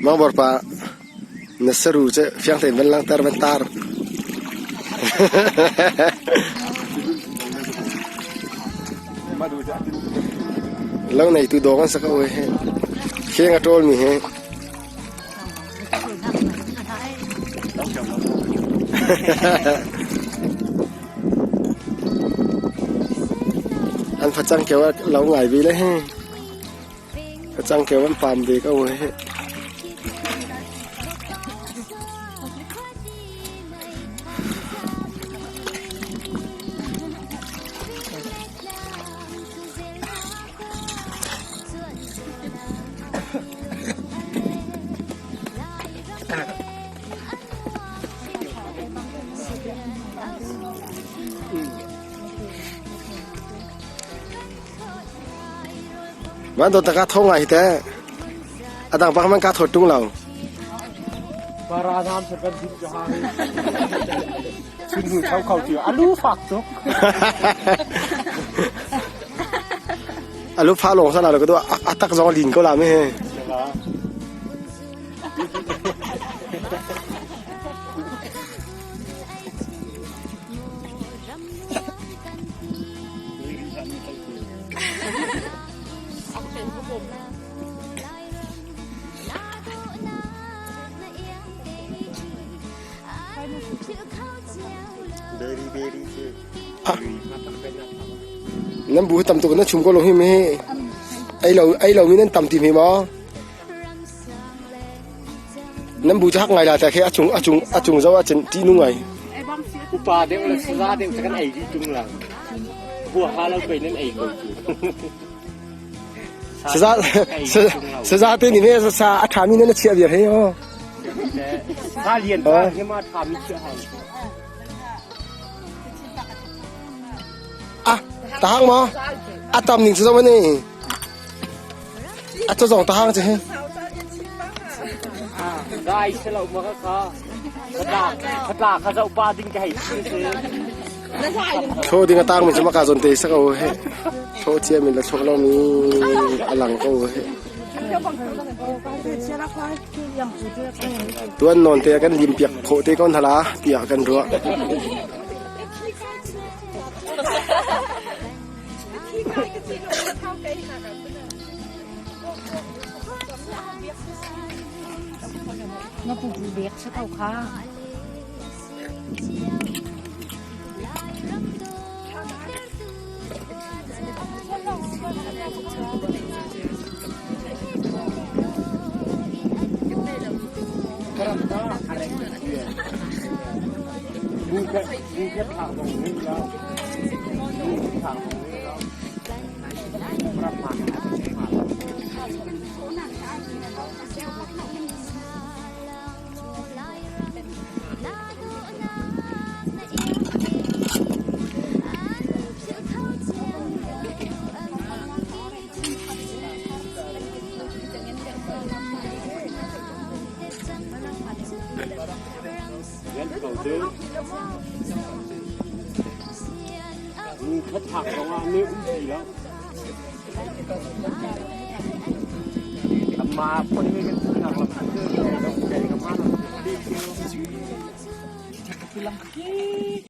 Mangbor pa na saru cu fiang tein van langhter van tar. Lo neitu dawng an si ko hi. Kheng a ṭawlmi hi. An facang keu a lo ngai ve le hi. Facang keu an pam ve ko hi. Van dawt ka tho ngai te. Adang bak man ka tho tung lo. Para nam se kan din jo hang. Chun hu chau khau ti alu fak tuk. Alu fa long sa la lo ko atak zong lin ko la mi he. Nan bu hi tam tuk nan chum ko lo hi mi ei lo ei lo mi nan tam ti mi maw nan bu cu hak ngai la ta khi a cung a cung a cung zo ah cun ṭih nu ngai Upa deuh le saza deuh cu kan ei dih tung la. Hua ha lo pei nan ei ko cu. Saza saza te nih me sa a ṭha mi nan a chiah viar he o. Sa lian pa hi ma ṭha mi chiah hau. Ah, tahang maw? A tam ning cu zo ni. A cu zong tahang ci hi. Dai se lo ma ka ka khatla kha zau pa ding ka hei si si. Thlo ding a tang mi cu maka zon te sa ko he. Thlo cia mi le thlo lo mi a lang ko he. Tuan nawn te kan lim piak khawh te kon hala tiah kan ruah. Na pupu bek sa ko kha.